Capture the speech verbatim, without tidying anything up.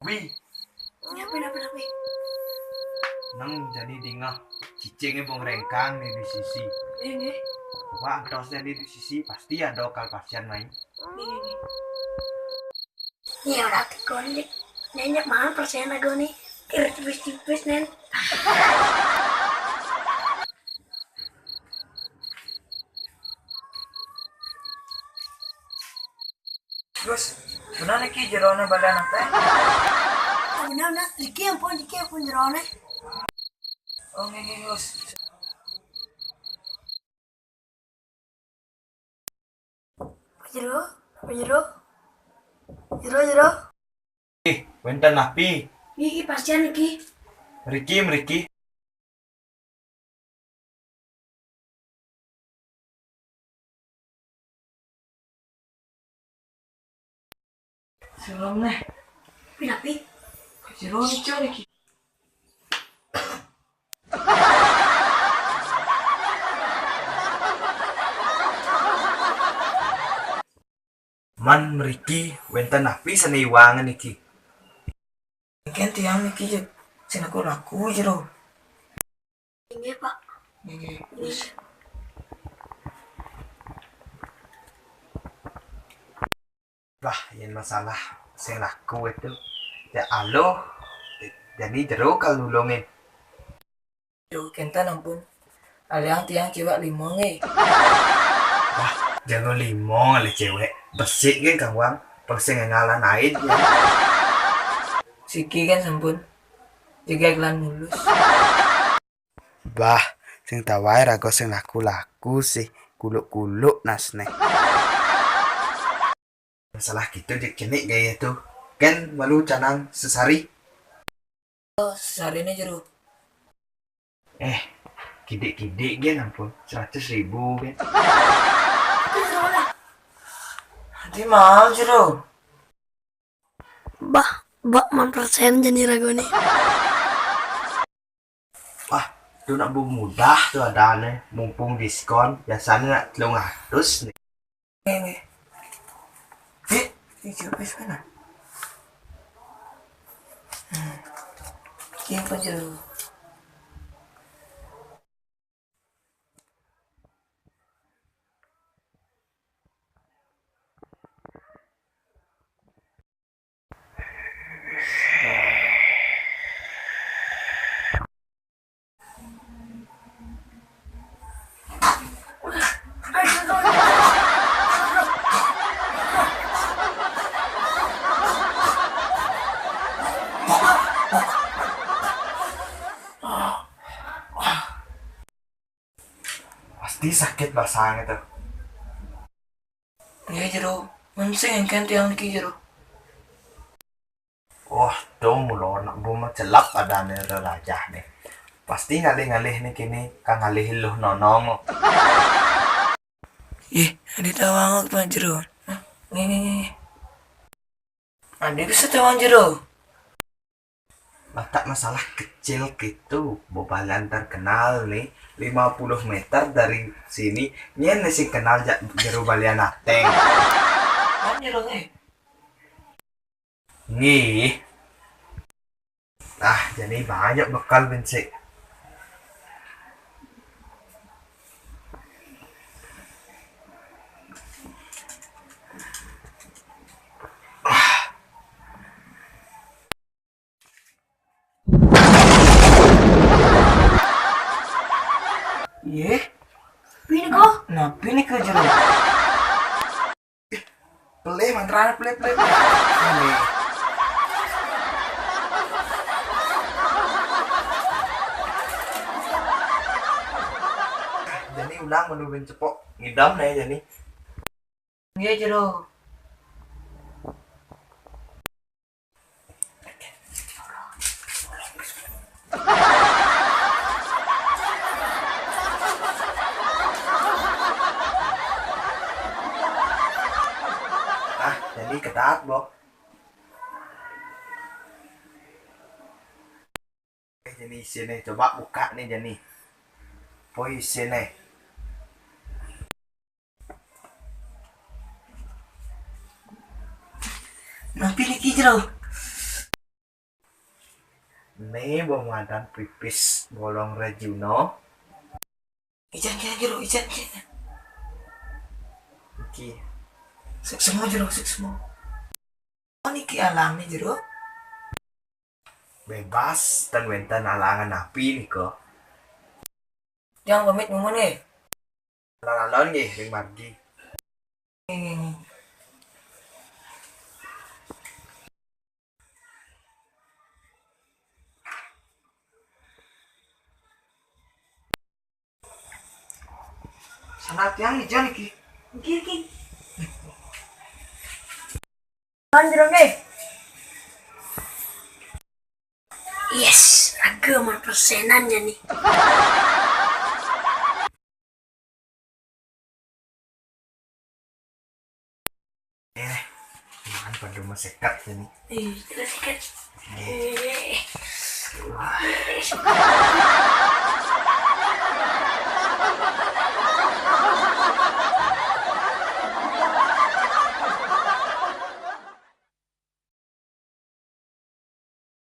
Wi. Napa, napa, napa? Nang jani dingeh cicingé bong réngkang né di sisi. Nggih, nggih. Coba antos jani di sisi, pasti ada kal pasién main. Nggih, nggih, nggih. Iya, ora tekon, Dik. Nyenyek mangan persen aku nih. Kira tipis-tipis, Nen. Gus, bener iki jeroné balian até? Oh, bener, bener. Iki ampun, iki ampun jeroné. Oh, nggih, nggih, Gus. Jero, jero. Jero, jero. Ih, wénten napi? Iki pasién iki. Mriki, mriki. Salam neh. Pinapi? Kajero ijo niki. Man mriki wénten napi sané iwangan niki? Mungkin tiang niki sing laku-laku jero. Inggih, Pak. Inggih. Inggih. Wah, yén masalah sing laku itu, ya aloh, jani jero kal nulungin. Duh, kénten ampun. Aliang tiang ciwak lima nggih. Wah, jago lima ngalih céwék. Besik nggih, Kang Wang. Pang sing ngalan ait ya. Siki kan sampun jegég lan mulus. Bah, sing tawaé raga sing laku-laku sih, kuluk-kuluk nasné. Masalah gitu, Dik, cenik gaya tuh. Kan malu canang sesari. Oh, sesariné jero. Eh, kidik-kidik gen ampun, seratus ribu gen. Nanti mahal jero. Bah, bak man persen jani ragone. Wah, tuh nak bu mudah tuh adane, mumpung diskon, biasanya nak telung atus nih. Nggih, nggih. Dik, iki wis ana. Hmm. Iki apa jero? Pasti sakit basangnya tuh. Nggih, jero. Mun sing engken tiang niki, jero. Wah, dong, mula nak bu macelap adane rerajah nih. Pasti ngalih-ngalih nih kini, kang ngalih luh nonong. Ih, adi tawang, Pak, jero. Hah? Nggih, nggih, nggih. Adi bisa tawang jero. Letak masalah kecil gitu, bebalian terkenal nih, lima puluh meter dari sini, nyen sing kenal jak jero balian ateng. Kan jero nih. Nggih. Ah, jadi banyak bekal bensik. Yeh. Pini ko? Nah, pini ke jero. Pelih mantrane, pelih, pelih, pelih. Pelih. Jani ulang menu ben cepok ngidam nih jani. Nggih, jero. Ah, jadi ketat, Bok. Eh, jadi isinya. Coba buka nih, jadi. Apa isinya? Napi niki jero? Ini bawa madan pipis bolong rejuno. Ijan kene jero, ijan kene. Iki. Sik semua jero, sik semua. Oh, niki alangnya jero. Bebas, ten wenten alangan api niko. Jang pamit mumun, eh. Alon-alon nggih ring margi. Sana tiang ijo niki. Nggih, nggih. Lanjut, nggih. Yes, raga aman persenan ya nih. Eh, makan pada mau sekat ini. Eh, terus kan. Eh. Wah.